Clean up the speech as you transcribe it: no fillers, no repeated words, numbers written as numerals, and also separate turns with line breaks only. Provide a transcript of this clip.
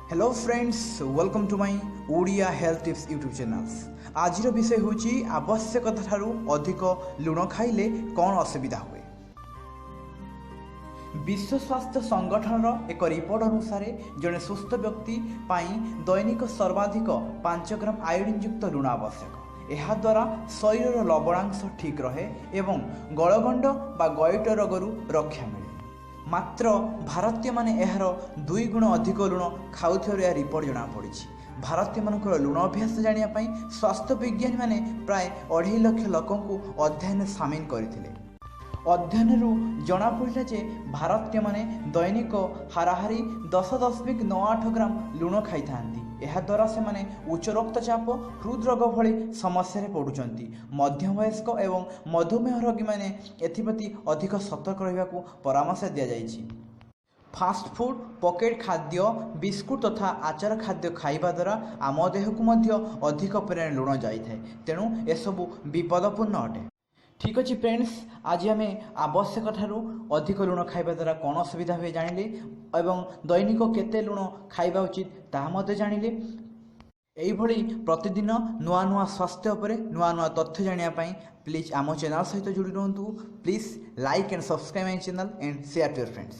Hello friends, welcome to my Odia Health Tips YouTube channels. ଆଜିର ବିଷୟ ହେଉଛି, ଆବଶ୍ୟକତା ଠାରୁ ଅଧିକ ଲୁଣ ଖାଇଲେ କ'ଣ ଅସୁବିଧା ହୁଏ? ବିଶ୍ୱ ସ୍ୱାସ୍ଥ୍ୟ ସଂଗଠନର ଏକ ରିପୋର୍ଟ ଅନୁସାରେ, ଜଣେ ସୁସ୍ଥ ବ୍ୟକ୍ତି ପାଇଁ ଦୈନିକ ସର୍ବାଧିକ 5 ଗ୍ରାମ ଆୟୋଡ଼ିନଯୁକ୍ତ ଲୁଣ ଆବଶ୍ୟକ। ଏହାଦ୍ୱାରା ଶରୀରର ଲବଣାଂଶ ଠିକ୍ ରହେ ଏବଂ ଗଳଗଣ୍ଡ ବା ଗଏଟର ରୋଗରୁ ରକ୍ଷା ମିଳେ। ମାତ୍ର ଭାରତୀୟମାନେ ଏହାର 2 ଗୁଣ ଅଧିକ ଲୁଣ ଖାଉଥିବାରୁ ଏହା ରିପୋର୍ଟ ଜଣାପଡ଼ିଛି। ଭାରତୀୟମାନଙ୍କର ଲୁଣ ଅଭ୍ୟାସ ଜାଣିବା ପାଇଁ ସ୍ୱାସ୍ଥ୍ୟ ବିଜ୍ଞାନୀମାନେ ପ୍ରାୟ 2.5 ଲକ୍ଷ ଲୋକଙ୍କୁ ଅଧ୍ୟୟନରେ ସାମିଲ କରିଥିଲେ। ଅଧ୍ୟୟନରୁ ଜଣାପଡ଼ିଲା ଯେ ଭାରତୀୟମାନେ ଦୈନିକ ହାରାହାରି 10.98 ଗ୍ରାମ ଲୁଣ ଖାଇଥାନ୍ତି। ଏହାଦ୍ୱାରା ସେମାନେ ଉଚ୍ଚ ରକ୍ତଚାପ, ହୃଦରୋଗ ଭଳି ସମସ୍ୟାରେ ପଡ଼ୁଛନ୍ତି। ମଧ୍ୟବୟସ୍କ ଏବଂ ମଧୁମେହ ରୋଗୀମାନେ ଏଥିପ୍ରତି ଅଧିକ ସତର୍କ ରହିବାକୁ ପରାମର୍ଶ ଦିଆଯାଇଛି। ଫାଷ୍ଟଫୁଡ଼୍, ପକେଟ୍ ଖାଦ୍ୟ, ବିସ୍କୁଟ ତଥା ଆଚାର ଖାଦ୍ୟ ଖାଇବା ଦ୍ୱାରା ଆମ ଦେହକୁ ମଧ୍ୟ ଅଧିକ ପରିମାଣରେ ଲୁଣ ଯାଇଥାଏ। ତେଣୁ ଏସବୁ ବିପଦପୂର୍ଣ୍ଣ ଅଟେ। ଠିକ୍ ଅଛି ଫ୍ରେଣ୍ଡସ୍, ଆଜି ଆମେ ଆବଶ୍ୟକ ଠାରୁ ଅଧିକ ଲୁଣ ଖାଇବା ଦ୍ୱାରା କ'ଣ ଅସୁବିଧା ହୁଏ ଜାଣିଲେ ଏବଂ ଦୈନିକ କେତେ ଲୁଣ ଖାଇବା ଉଚିତ ତାହା ମଧ୍ୟ ଜାଣିଲେ। ଏଇଭଳି ପ୍ରତିଦିନ ନୂଆ ନୂଆ ସ୍ୱାସ୍ଥ୍ୟ ଉପରେ ନୂଆ ନୂଆ ତଥ୍ୟ ଜାଣିବା ପାଇଁ ପ୍ଲିଜ୍ ଆମ ଚ୍ୟାନେଲ୍ ସହିତ ଯୋଡ଼ି ରୁହନ୍ତୁ। Please like and subscribe my channel and share to your friends.